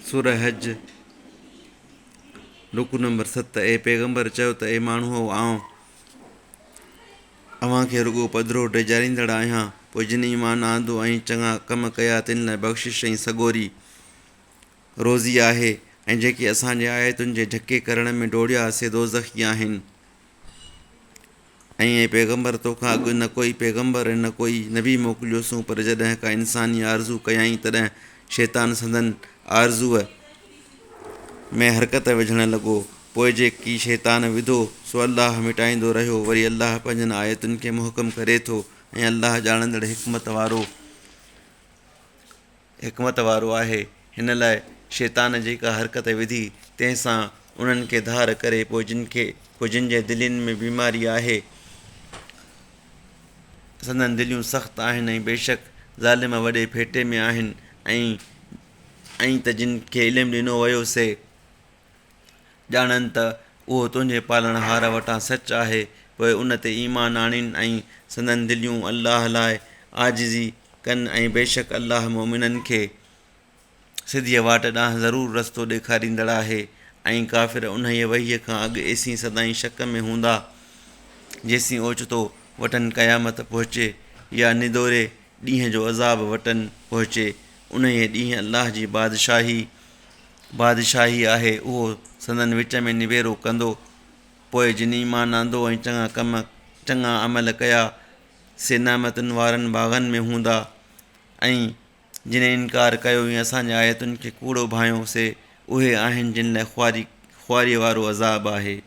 سوره حج، رڪوع نمبر 7، اي پيغمبر! چؤ ته اي ماڻهؤ! آئون اوهان کي رڳو پڌرو ڊيڄاريندڙ آهيان. پوء جن ايمان آندو ۽ چڱا ڪم ڪيا تن لاء بخشش ۽ سڳوري روزي آهي ۽ جيڪي اسان جي آيتن جي جهڪي ڪرڻ ۾ ڊوڙيا سي دوزخي آهن. ۽ اي پيغمبر! تو کان اڳ نه ڪوئي پيغمبر ۽ نه ڪوئي نبي موڪليوسون، پر جڏهن ڪا انساني آرزو ڪيائين تڏهن شيطان سندن آرزوء ۾ حرڪت وجهڻ لڳو، پوء جيڪي شيطان وڌو سو الله مٽائيندو رهيو، وري الله پنهنجن آيتن کي محڪم ڪري ٿو ۽ الله ڄاڻندڙ حڪمت وارو. حڪمت وارو آهي، هن لاء شيطان جيڪا حرڪت وڌي، تنهن سان انهن کي ڌار ڪري، پوء جن کي پوء جن جي دلين ۾ بيماري آهي، سندن دليون سخت آهن ۽ بيشڪ ظالم وڏي ڦيٽي ۾ آهن ۽ ۽ ته جن کي علم ڏنو ويو سي ڄاڻن ته اهو تنهنجي پالڻهار وٽان سچ آهي، پوء ان تي ايمان آڻين ۽ سندن دليون الله لاء عاجزي ڪن ۽ بيشڪ الله مؤمنن کي سڌيء واٽ ڏانهن ضرور رستو ڏيکاريندڙ آهي ۽ ڪافر انهيء وحيء کان اڳ ايسين سدائين شڪ ۾ هوندا جيسين اوچتو وٽن قيامت پهچي يا ندوري ڏينهن جو عذاب وٽن پهچي انهيء ڏينهن الله جي بادشاهي بادشاهي آهي، اهو سندن وچ ۾ نبيرو ڪندو. پوء جن ايمان آندو ۽ چڱا ڪم، چڱا عمل، ڪيا، سي نعمتن وارن باغن ۾ هوندا ۽ جن انڪار ڪيو ۽ اسان جي آيتن کي ڪوڙو ڀانيو، سي اهي آهن جن لاء خواري، خواريء وارو عذاب آهي.